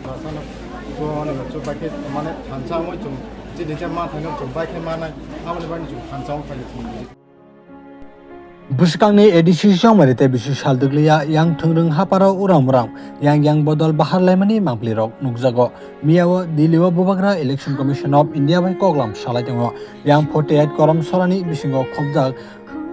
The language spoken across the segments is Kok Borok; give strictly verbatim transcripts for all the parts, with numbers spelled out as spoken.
Sano, so, ani chwng bai khe, mane, thansa wngwi chwng chini je ma thaino chwng bai khe manai, aboni bagwi chwng thansa wng phai chwng. Bwswkangni ADC chongmari tei bisi sal dwkliya yang thwngrwng haparo uram uram yang yang bodol bahar laimani mangpli rok nukjago. Miyao Delhi o Bubagra Election Commission of India bai koklam salai tongo. Yang forty eight korom sorani bisingo khobjak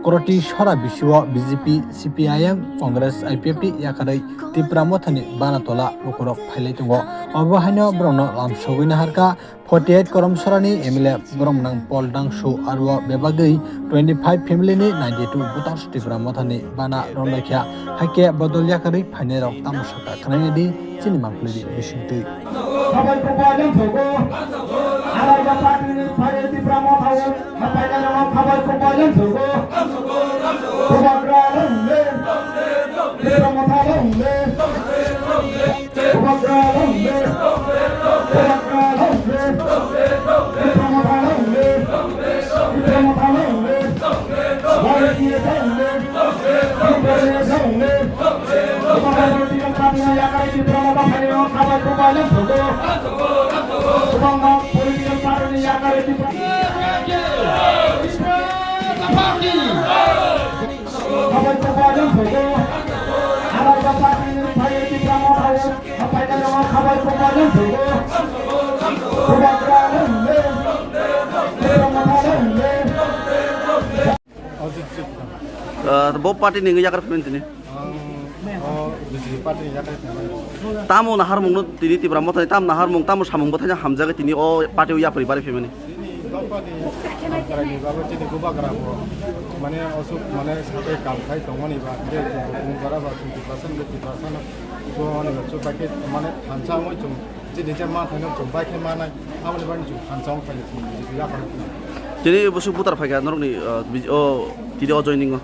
Kroti sora bisio BJP, CPIM, Congress, IPFT yakarwi Tipra Mothani bana tola lukurok phailai tongo. Obo haino borokno lamsogwi naharkha forty eight korom sorani MLA borok nang Paul Dangsu aro bebagwi twenty five family ni ninety two voters Tipra Mothani bana romlaikha. Haikhe bodol yakarwi phainairok tamo sakha khwnainadi chini mangpili bisingtwi. Khabai kok bai lam sogo. Arai ba party ni phai Tipra Motha o. Hapai na no khabai kok bai lam sogo. Bubagra lam le. Tipra Motha lam le. Bubagra lam le. Bubagra lam le. Tipra Motha lam le. Tipra Motha lam le. Wai ye lam le. Tipra ye lam le. Bubagra lam le. Kwbangma political party ni yakarwi Tipra Motha phaio, khabai kok bai lam sogo. Kwbangma political party ni yakarwi Tipra. Khabai kok bai lam sogo. Arai ba party ni phai Tipra Motha phaio, khabai kok bai lam sogo. Khabai kok bai lam sogo. Bubagra lam le. Tipra Motha lam le. Ajit Tripura. Ah, bo party ni wngwi yakarwi phaimani tini? Ang o BJP party ni yakarwi phaimani. Tamo naharmungno tini Tipra Mothani tamo naharmung, tamo samung bwthaino hamjagwi tini o party o yakarwi barwi phaimani? Tini dophani hamkraini bagwi tini Bubagra bo mane osuk mane sabai kam khai tongmani ba, je chwng Bubagra ba chwng Tiprasa ni Tiprasa no chwng ani ba chwng bai khe mane thansa wngwi chwng Chini je ma thaino chwng bai khe manai, aboni bagwi chwng thansa wng phai chwng yaphang. Tini bwswk voter phaikha norokni, uh, bi-, o, tini o joining o?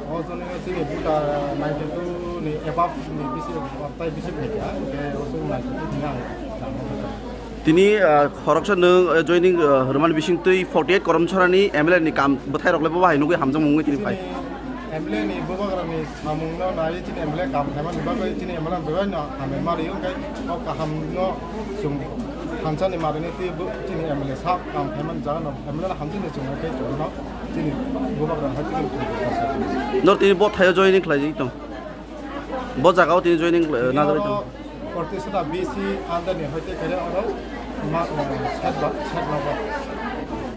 O joining o chini voter ninety two ni above ni bisi, tai bisi phaikha, hwnkhe o chwng ninety two ni ang tamo. Tini, uh, khoroksa nwng, uh, joining, uh, rwmani bisingtwi forty eight korom sorani M L A ni kam bwthairok le bo bahai nugwi hamjakmung wngwi tini phai. Chini M L A ni Bubagra ni samung no nai chini M L A kam khaimani bagwi chini M L A bai no hamya mari wngkhe o kaham no chwng thansa ni mari ni twi bo chini M L A sak kam khaimani jaga no M L A no hamjak ni chwng khe chwng no chini Bubagra hai chini chwng. Nor tini bo thaio joining khlai tong. Bo jaga o tini joining, eh, na jagwi tong. Protista B C under ni hoite kare oro ma, eh, set ba, set no ba.